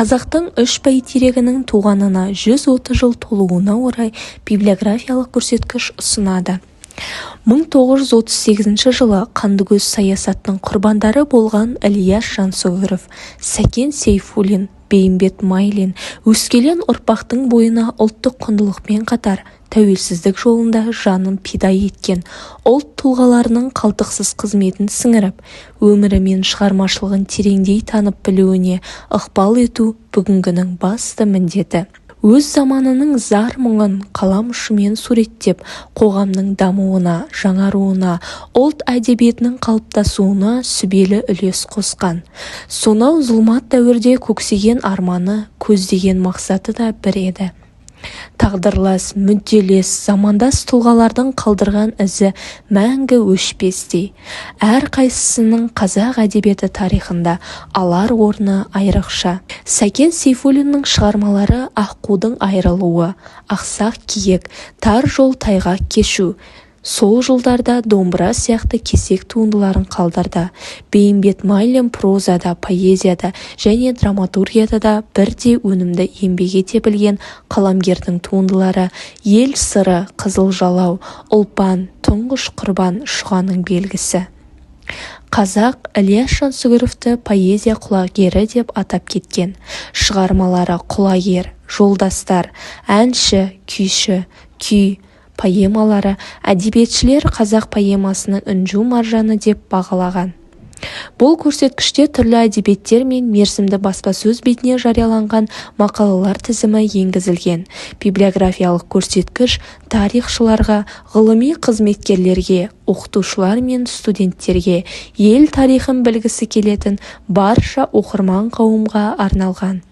Қазақтың үш бәйтерегінің туғанына 130 жыл толуына орай библиографиялық көрсеткіш ұсынады. 1938 жылы қандыкөз саясаттың құрбандары болған Ілияс Жансүгіров, Сәкен Сейфуллин, Бейімбет Майлин өскелең ұрпақтың бойына ұлттық құндылықпен қатар, тәуелсіздік жолында жанын пида еткен ұлт тұлғаларының қалтқысыз қызметін сіңіріп, өмірі мен шығармашылығын тереңдей танып білуіне ықпал ету бүгінгінің басты міндеті. Өз заманының зар-мұңын қалам ұшымен суреттеп, қоғамның дамуына, жаңаруына, ұлт әдебиетінің қалыптасуына сүбелі үлес қосқан. Сонау зұлмат дәуірде көксеген арманы, көздеген мақсаты да бір еді. Тағдырлас, мүдделес, замандас тұлғалардың қалдырған ізі мәңгі өшпестей. Әрқайсысының қазақ әдебиеті тарихында алар орны айрықша. Сәкен Сейфуллиннің шығармалары «Аққудың айрылуы», «Ақсақ киік», «Тар жол тайғақ кешу», сол жылдарда «Домбыра» сияқты кесек туындыларын қалдырды. Бейімбет Майлин прозада, поэзияда және драматургияда да бірдей өнімді еңбек ете білген қаламгердің туындылары «Ел сыры», «Қызыл жалау», «Ұлпан», «Тұңғыш құрбан», «Шұғаның белгісі». Қазақ Ілияс Жансүгіровті поэзия құлагері деп атап кеткен. Шығармалары «Құлагер», «Жолдастар», «Әнші, күйші», «Күй» поэмалары әдебиетшілер қазақ поэмасының інжу-маржаны деп бағалаған. Бұл көрсеткіште түрлі әдебиеттер мен мерзімді баспасөз бетіне жарияланған мақалалар тізімі енгізілген. Библиографиялық көрсеткіш тарихшыларға, ғылыми қызметкерлерге, оқытушылар мен студенттерге, ел тарихын білгісі келетін барша оқырман қауымға арналған.